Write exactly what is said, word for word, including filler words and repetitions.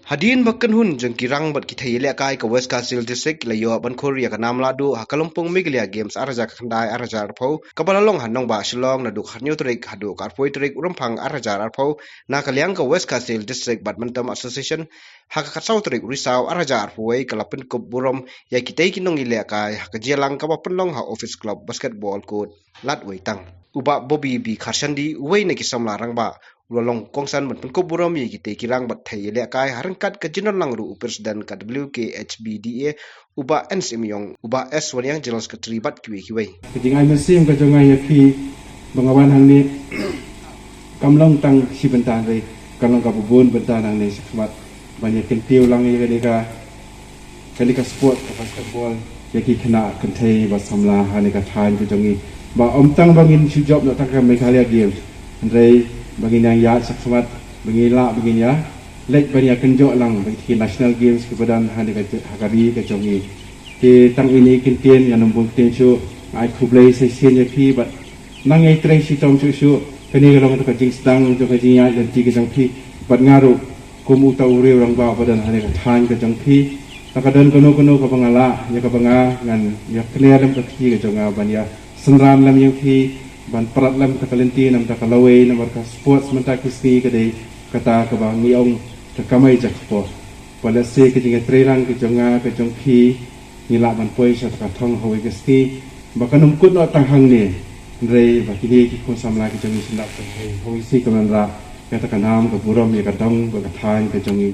Hadien ba kynhun jong ki rang bad ki thei ïalehkai ka West Khasi Hills District la ïoh ban khur ïa ka nam lahduh ha ka Lympung Meghalaya Games ar hajar khyndai ar hajar arphew, kaba la long ha nongbah Shillong naduh ka khatñiew tarik haduh ka arphew tarik u Rymphang ar hajar arphew, na ka liang ka West Khasi Hills District Badminton Association ha ka khatsaw tarik u Risaw ar hajar arphew wei ka la pynkup burom ïa kitei ki nongïalehkai ha ka jingïalang kaba pynlong ha Office Club Basketball Court Ladweitang. U Bah Bobby B Kharshandi, uwei na ki samla rangbah, u la long kongsan ban pynkup burom ïa kitei ki rang bad thei ïalehkai, ha ryngkat ka jingdon lang ruh u President ka W K H B D A, u Bah N Syiemiong, u Bah S Wanniang, General Secretary bad kiwei kiwei. Ka jingai mynsiem ka jong nga ïa phi ba nga wan hangne kam long tang shi bynta, hynrei ka long kaba bun bynta nangne shakhmat ban ïa kyntiew lang ïa kane ka, kane ka sport ka basketball ïa ki khynnah kynthei ba samla ha kane ka thaiñ ka jong ngi. Ba ym tang ba ngin shu jop noh tang ka Meghalaya Games, hynrei ba ngin ïa ïaid shakhmat, ba ngin lah, ba ngin ïa leit ban ïa kynjoh lang bad ki National Games kiba don ha kane ka, ha ka ri ka jong ngi. Te tang ine i kyntien, ngan ym bun ktien shuh, nga ai khublei sa shisien ïa phi bad nang ïai trei shitom shuh shuh. Kane ka long ka jingsdang jong ka jingïaid lynti ka jong phi bad nga ruh kum uta u riew rangbah ba don ha kane ka thaiñ ka jong phi. Lada ka don kano kano kaba nga lah, ïa kaba nga ngan ïa kner lem ka kti ka jong nga ban ïa synran lem ïa phi, ban prat lem kata ka lynti namar ka lawei, namar ka sports mynta ki sngi ka dei kata kaba ngi ong ka kamai jakpoh. Ba lehse ka jingïatreilang ka jong nga ka jong phi, ngi lah ban poi sha kata ka thong hawei ka sngi, ba kan ym kut noh tang hangne, hynrei ba kine ki khun samla ki jong ngi shu nang pynhei hawei sngi, ka wanrah ïa kata ka nam ka burom ïa ka dong bad ka thaiñ ka jong ngi.